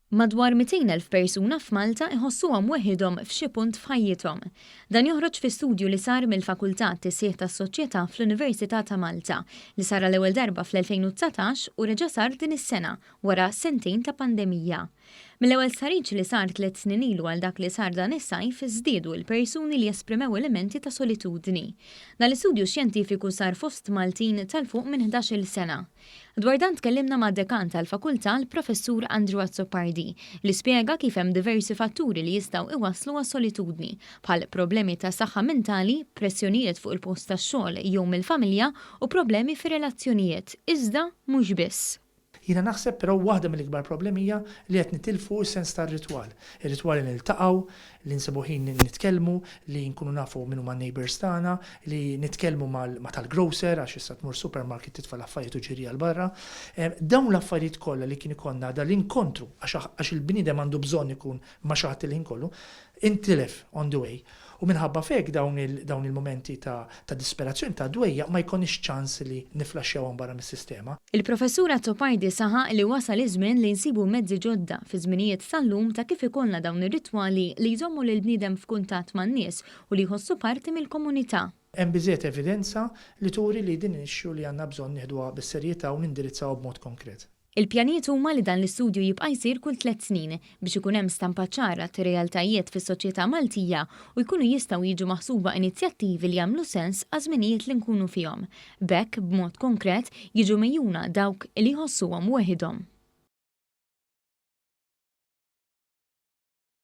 Madwar 200,000 persuna f'Malta iħossuhom weħidhom f'xi punt f'ħajjithom. Dan joħroġ fi studju li sar mill-Fakultà Tisħiħ tas-Soċjetà fl-Università ta' Malta, li sar għall-ewwel darba fl-2019 u reġa' sar din is-sena wara sentejn ta' pandemija. Mill-ewwel stħarriġ li sar 3 snin ilu għal dak li sar dan is-sajf, żdiedu l-persuni li esprimew elementi ta' solitudni. Dan l-istudju xjentifiku sar fost Maltin ta' 'l fuq minn 11-il sena. Dwar dan tkellimna ma' dekan tal-fakultà, l-Professur Andrew Azzopardi, li spjega kif hemm diversi fatturi li jistgħu iwasslu għas-solitudni, bħal problemi ta' saħħa mentali, pressjonijiet fuq il-post tax-xogħol jew mill-familja u problemi fir-relazzjonijiet, iżda mhux biss. Jiena naħseb però waħda mill-ikbar problemi hija li qed nitilfu s-sens tar-ritwal. Ir-ritwal li niltaqgħu, li nsibu ħin nitkellmu, li nkunu nafu min huma n-neighbors tagħna, li nitkellmu ma' tal-grocer għax issa tmur supermarket, titfa' l-affarijiet u ġiri għal barra. Dawn l-affarijiet kollha li kien ikollna dal-inkontru, għax il-bniedem għandu bżonn ikun ma' xi ħadd il-ħin kollu, intilef on the way. U minħabba f'hekk dawn il-momenti ta' disperazzjoni, ta' dwejjaq, ma jkollniex ċans li niflaxxjawhom barra mis-sistema. Il-Professur Azzopardi saħaq li wasal iż-żmien li nsibu mezzi ġodda fi żminijiet tal-lum ta' kif ikollna dawn ir-ritwali li jżommu lil bniedem f'kuntatt man-nies u li jħossu parti mill-komunità. Hemm biżejjed evidenza li turi li din issue li għandna bżonn nieħduha bis-serjetà u nindirizzawha b'mod konkret. Il-pjanijiet huma li dan l-istudju jibqa' jsir kull 3 snin biex ikun hemm stampa ċara tar-realtajiet fis-soċjetà Maltija u jkunu jistgħu jiġu maħsuba inizjattivi li jagħmlu sens għaż-żminijiet li nkunu fihom. B'hekk, b'mod konkret, jiġu megħjuna dawk li jħossuhom weħidhom.